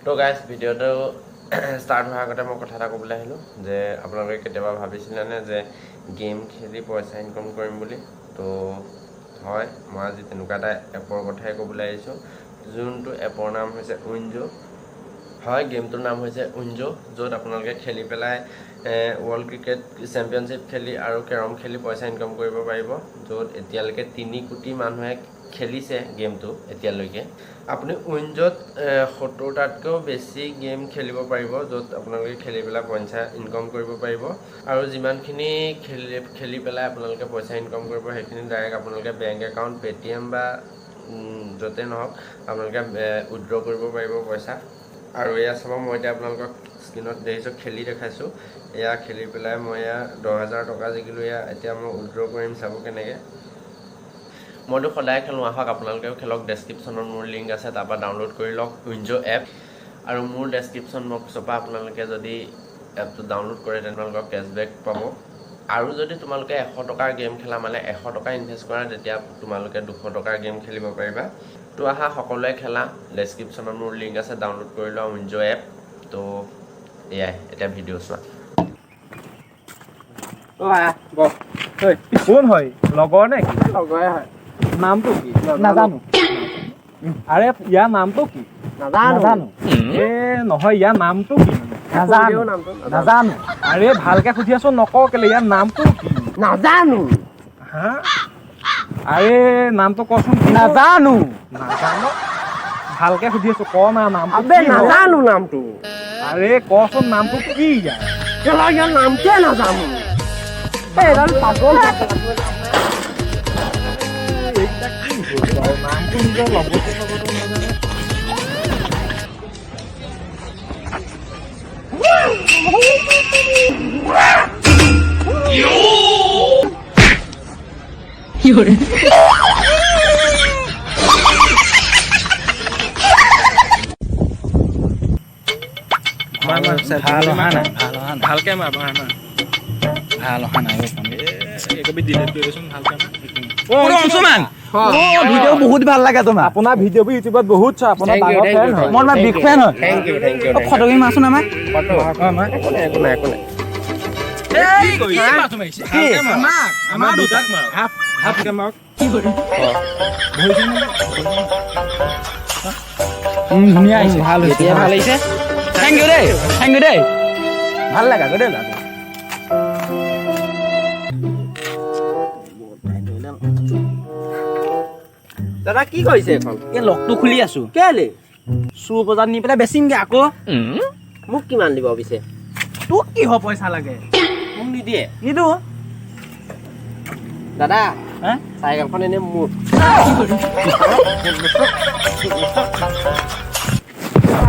তো গাইজ, ভিডিঅ'টো ষ্টাৰ্ট হোৱাৰ আগতে মই কথা এটা ক'বলৈ আহিলোঁ যে আপোনালোকে কেতিয়াবা ভাবিছিলেনে যে গেম খেলি পইচা ইনকাম কৰিম বুলি? তো হয়, মই আজি তেনেকুৱা এটা এপৰ কথাই ক'বলৈ আহিছোঁ, যোনটো এপৰ নাম হৈছে উইনজো। হয়, গেমটোৰ নাম হৈছে উইনজো, য'ত আপোনালোকে খেলি পেলাই ৱৰ্ল্ড ক্ৰিকেট চেম্পিয়নশ্বিপ খেলি আৰু কেৰম খেলি পইচা ইনকাম কৰিব পাৰিব, য'ত এতিয়ালৈকে 3 কোটি মানুহে খেলিছে গেমটো। এতিয়ালৈকে আপুনি উইনজ'ত 70টাতকৈও বেছি গেম খেলিব পাৰিব, য'ত আপোনালোকে খেলি পেলাই পইচা ইনকাম কৰিব পাৰিব। আৰু যিমানখিনি খেলি খেলি পেলাই আপোনালোকে পইচা ইনকাম কৰিব, সেইখিনি ডাইৰেক্ট আপোনালোকে বেংক একাউণ্ট, পে'টিএম বা য'তে নহওক আপোনালোকে উইড্ৰ কৰিব পাৰিব পইচা। আৰু এয়া চাব, মই এতিয়া আপোনালোকক স্ক্ৰীণত দেখিছোঁ, খেলি দেখাইছোঁ। এয়া খেলি পেলাই মই এয়া 10,000 টকা জিকিলোঁ। এয়া এতিয়া মই উইড্ৰ কৰিম, চাব কেনেকৈ। মইতো সদায় খেলোঁ, আহক আপোনালোকেও খেলক। ডেছক্ৰিপশ্যনত মোৰ লিংক আছে, তাৰপৰা ডাউনলোড কৰি লওক উইনজো এপ। আৰু মোৰ ডেছক্ৰিপশ্যন বক্সৰ পৰা আপোনালোকে যদি এপটো ডাউনলোড কৰে, তেনে আপোনালোকক কেছবেক পাব। আৰু যদি তোমালোকে 100 টকাৰ গেম খেলা, মানে 100 টকা ইনভেষ্ট কৰা, তেতিয়া তোমালোকে 200 টকাৰ গেম খেলিব পাৰিবা। তো আহা সকলোৱে খেলা। ডেছক্ৰিপশ্যনত মোৰ লিংক আছে, ডাউনলোড কৰি লোৱা উইনজো এপ। তো এয়াই, এতিয়া ভিডিঅ' চোৱা। কোন হয়? লগৰ নে কি? লগৰে হয়। নামটো কি? নাজানো। আৰে, ইয়াৰ নামটো কি? নাজানো। এ নহয়, ইয়াৰ নামটো কি মানে? নাজানো, নাজানো। আৰে, ভালকে সুধি আছো, নক কেলে? ইয়াৰ নামটো কি? নাজানো। হা? আৰে, নামটো কচোন কি হয়? নাজানো। নাজানো? ভালকে সুধি আছো, ক না নামটো। আবে। কি হয়? নাজানো নামটো। আৰে, কচোন নামটো কি ইয়াৰ? কেলা, ইয়াৰ নামটোৱে নাজানো। এই এডাল পাগল। এইকেইটা কি হ'ল বাৰু? নামটো নিজৰ লগতে লগতে নাজানে। ভাল অহা নাই, ভাল অহা নাই। ভালকে মাৰ, মাৰ, মাৰ। ভাল অহা নাই অ'। এই কবি ডিলিট কৰি দেচোন, ভালকে মাৰ। অ অংশুমান, অ ভিডিঅ' বহুত ভাল লাগে তোমাৰ। আপোনাৰ ভিডিঅ' বোৰ ইউটিউবত বহুত চাওঁ, আপোনাৰ ডাঙৰ ফেন হয়। মই তোমাৰ বিগ ফেন হয়। Thank U, thank U. অ, ফটো মাৰচোন আমাক। অ, মাৰ। একো নাই, একো নাই, একো নাই। কি? আমাৰ দুটাক মাৰ, হাফ হাফকে মাৰক। ধুনীয়া আহিছে। ভাল হৈছে। এতিয়া ভাল আহিছে। Thank U দেই, thank U দেই। ভাল লাগা দেই ল'ৰাটো। দাদা, কি কৰিছে এইখন? এই লকটো খুলি আছো। কেলে? চুৰ বজাৰত নি পেলাই বেচিমগে আকৌ। মোক কিমান দিব পিছে? তোক কিহৰ পইচা লাগে? মোক নিদিয়ে? নিদো। দাদা। হা? চাইকেলখন এনেই মোৰ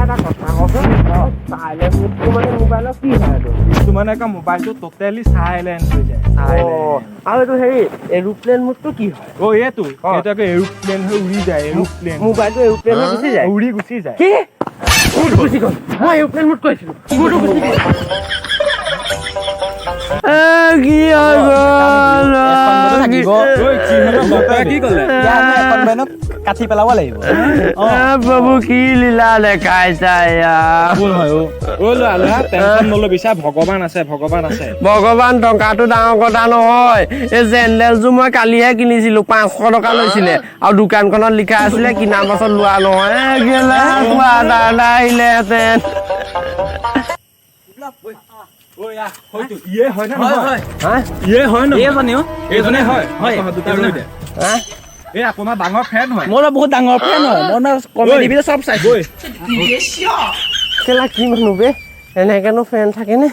এটা কথা কচোন, চাইলেণ্ট মোডটো মানে মোবাইলৰ কি হয় এইটো? এইটো মানে আকৌ মোবাইলটো টোটেলি চাইলেণ্ট হৈ যায়, চাইলেণ্ট। আৰু এইটো হেৰি এৰোপ্লেন মোডটো কি হয়? অ, এইটো? অ। এইটো আকৌ এৰোপ্লেন হৈ উৰি যায়, এৰোপ্লেন। মোবাইলটো এৰোপ্লেন হৈ গুচি যায়? উৰি গুচি যায়। কি? মোৰটো গুচি গ'ল। মই এৰোপ্লেন মোড কৰিছিলো, মোৰটো গুচি গ'ল। কি হৈ গ'ল? এখন বোলো থাকিব। ঐ, কি হ'ল? ডক্টৰে কি ক'লে? এতিয়া আমি এখন বেনত কাটি পেলাব লাগিব। অ। প্ৰভু, কি লীলা দেখাইছা এয়া! কোন হয় অ? অ ল'ৰা, ল'ৰা, টেনচন নলবি চা, ভগৱান আছে, ভগৱান আছে। ভগৱান টকাটো ডাঙৰ কথা নহয়। এই চেণ্ডেলযোৰ মই কালিহে কিনিছিলো, 500 টকা লৈছিলে আৰু দোকানখনত লিখা আছিলে কিনাৰ পাছত লোৱা নহয়। এ গেলা, কোৱা এটা আহিলেহেঁতেন। ঐ, আহ, হয়তো ইয়ে হয় নে নহয়? হয়। হা? ইয়ে হয় নহয়? এইজনেও। এইজনে হয়। হয়। তহঁত দুটা ৰৈ দে। হা? এই আপোনাৰ ডাঙৰ ফেন হয়। মই বহুত ডাঙৰ ফেন হয়। মই কমেডি ভিডিঅ' চব চাইছো। ঐ। কেলা, কি মানুহ বে? এনেকেনো ফেন থাকেনে?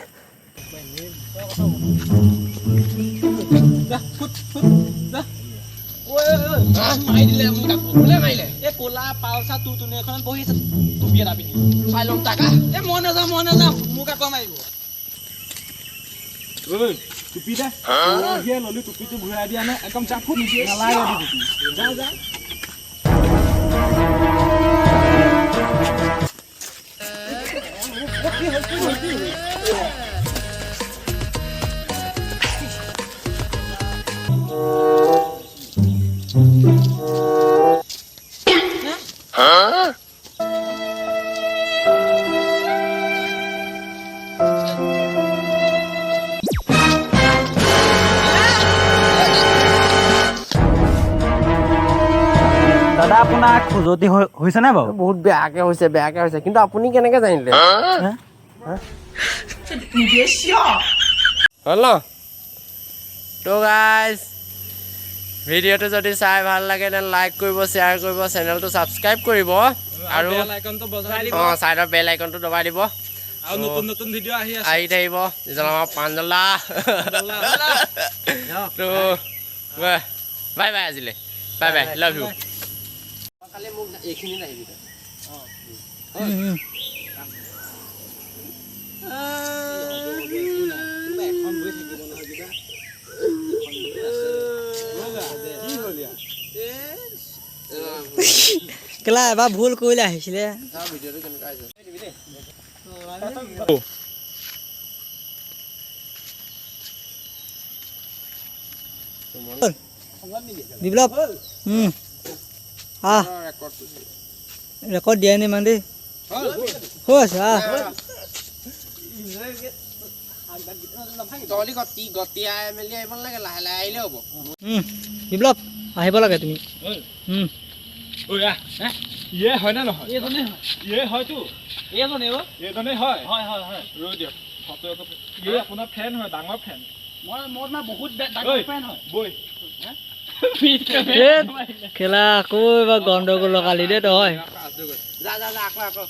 মাৰি দিলে মোক আকৌ। কোনে মাৰিলে? এই ক'লা পালচা টুটুনি এখনত বহি আছে টুপি এটা পিন্ধি। চাই ল'ম তাক। এই মই নাযাওঁ, মই নাযাওঁ, মোক আকৌ মাৰিব। ঐ, টুপি দে। পৰহিয়ে ললি টুপিটো, ঘূৰাই দিয়া নাই। একদম যা, ফুট নালাগে টুপি। যা, যা। আপোনাৰ খজুৱতি হৈছে নে বাৰু? বহুত বেয়াকে হৈছে, বেয়াকে হৈছে। কিন্তু আপুনি কেনেকে জানিলে? হ'ল ন? তো গাইজ, ভিডিঅ'টো যদি চাই ভাল লাগে, then like কৰিব, শ্বেয়াৰ কৰিব, চেনেলটো ছাবস্ক্ৰাইব কৰিব আৰু আইকনটো বজাই দিব। অঁ, ছাইডৰ বেল আইকনটো দবাই দিব। আৰু নতুন নতুন ভিডিঅ' আহি আছে। আহি থাকিব। নিজৰ আমাৰ প্ৰাঞ্জলা। তো বাই বাই আজিলৈ, বাই বাই, লাভ you. খালি মোক এইখিনিত আহিবি তই। এখন বহি থাকিব নহয় কিবা। কি হ'ল ইয়াত? কেলা, এবাৰ ভুল কৰিলে আহিছিলে। ভিডিঅ'টো কেনেকুৱা হৈছে? বিপ্লৱ, আহ, ৰেকৰ্ড দিয়াই নাই ইমান দেই হৈ আছে, আহ। তহঁতি গতি গতিয়াই মেলি আহিব নালাগে, লাহে লাহে আহিলে হ'ব। বিপ্লৱ, আহিব লাগে তুমি। ঐ আহ, হে? ইয়ে হয় নে নহয়? ইয়ে হয়তো। এইজনে অ'। এইজনেই হয়। হয় হয়। ৰৈ দিয়ক, ফটো একপি। ইয়ে আপোনাৰ ফেন হয়, ডাঙৰ ফেন। মই তোমাৰ বহুত ঐ, বৈ। খেলা, আকৌ এবাৰ গণ্ডগোল লগালি দেই তই। যা যা যা, আকৌ আকৌ।